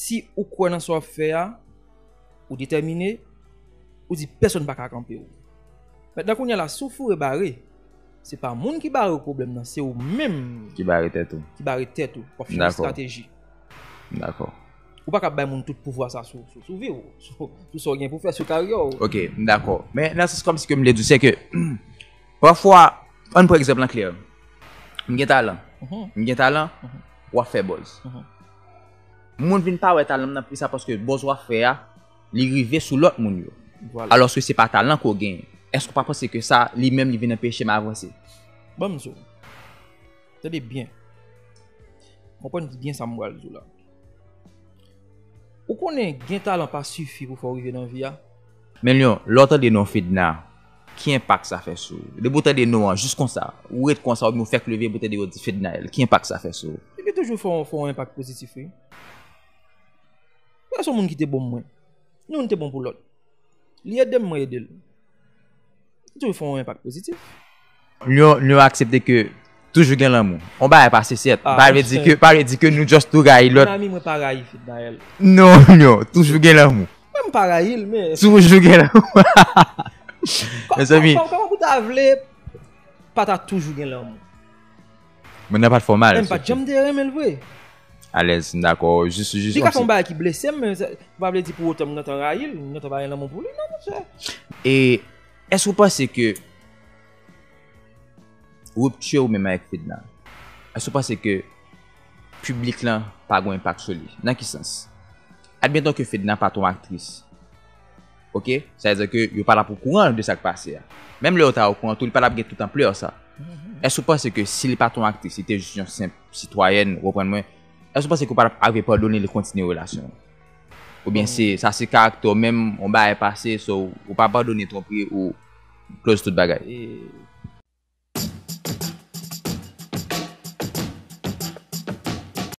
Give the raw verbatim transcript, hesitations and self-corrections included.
Si ou kwè nan sa w ap fè a, ou detèmine, ou di pèsonn pa ka kanpe w. Mentnan kounye a la, si w foure bare, se pa moun ki bare w pwoblèm nan, se ou menm Ki bare tèt ou. ki bare tèt ou. W ap chanje Dakò. Estrateji. Dakò. Ou pa ka bay moun tout pouvwa sa sou, sou, sou vi w, sou, sou sa w gen pou fè, sou karyè w. Ok, m dakò. Men nan sans kòmsi ke m vle di w, se ke pafwa, ann pran egzanp lan klè. M gen talan. M gen talan, w ap fè buzz. Moun vin pa wè talan m nan pou sa paske buzz w ap fè a, li rive sou lòt moun yo. Vwala. Alòske se pa talan ke w genyen. Èske w pa panse ke sa, li menm, li vin anpeche m avanse? Ban m di w. Tande byen. Konprann byen sa m pral di w la. Ou konnen gen talan pa sifi pou fè w rive nan vi a. Men Lion, lè w tande non Fedna, ki enpak sa fè sou ou? Depi w tande non an, jis konsa, ou ret konsa, oubyen w fèk leve, pou w tande yo di Fednaelle, ki enpak sa fè sou ou? Li toujou fè yon, fè yon enpak pozitif, wi. Lè se yon moun ki te bon mwen. Youn te bon pou lòt. Li ede m, mwen ede l. Li toujou fè yon enpak pozitif. Lion, Lion aksepte ke toujou gen lanmou. On bagay pa sensè. Ah, Pa vle di ke, pa vle di ke nou just tou rayi lòt. Mezanmi, mwen pa rayi Fednaelle. Non, Lion, toujou gen lanmou. Mwen m pa rayi l, men Toujou gen lanmou. Mezanmi. Kòman, kòman pou ta vle pa ta toujou gen lanmou? Moun nan pa t fè w mal. Men m pa t janm te renmen l vre. Alèz, m dakò. Jis, jis Li yon ka fè yon ti- bagay ki blese m, men sa pa vle di pou otan m gentan rayi l, m gentan pa gen lanmou pou li, non, monchè. E èske w panse ke ripti ou menm avèk Fedna, èske w panse ke piblik lan pa gen enpak sou li? Nan ki sans? Admeton ke Fedna pa t yon aktris. Ok? Sa vle di ke yo pa t ap okouran de sa k pase a. Menm lè yo ta okouran tou, li pa t ap gen tout anplè sa. Èske w panse ke si li pa t yon aktris, li te jis yon senp sitwayèn, ou konprann mwen, èske w panse ke w pa t ap rive padone li, kontinye relasyon an? Oubyen se, sa se karaktè w menm, yon bagay pase, so ou pa padone twonpri ou close tout bagay? E